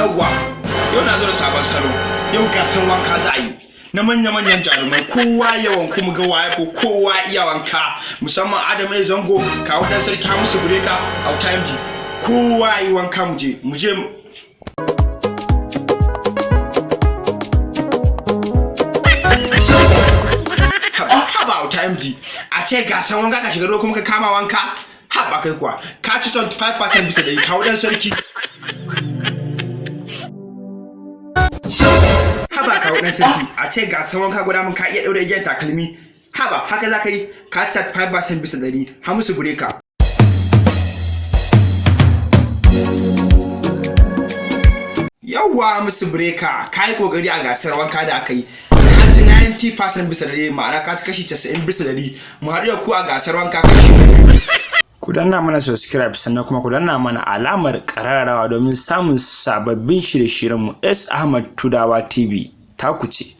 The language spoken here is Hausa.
Yawwa, yau na zo da sabon salo. Yau gasan wanka za a yi na manya-manyan jarumai. Kowa yawan kuma ga waye ko kowa iya wanka, musamman Adam A Zango, Kawo Dan Sarki, Hamisu Breaker, Auta MG. Kowa yi wanka, muje muje. Haba Auta MG, a ce gasan wanka ka shiga ruwa kuma ka kama wanka. Haba kai kuwa, ka ci 25% bisa 100. Kawo Dan Sarki. Haba Kawo Dan Sarki, a ce gasan wanka guda mun ka iya ɗaure igiyar takalmi. Haba, haka za ka yi? Ka ci 35% bisa 100. Hamisu Breaker. Yawwa Hamisu Breaker, ka yi kokari a gasar wanka da aka yi. Ka ci 90% bisa 100, ma'ana ka ci kashi 90 bisa 100. Mu haɗu da ku a gasar wanka kashi na biyu. Ku danna mana subscribe, sannan kuma ku danna mana alamar ƙararrawa domin samun sababbin shirye-shiryenmu. S Ahmad Tudawa TV, taku ce.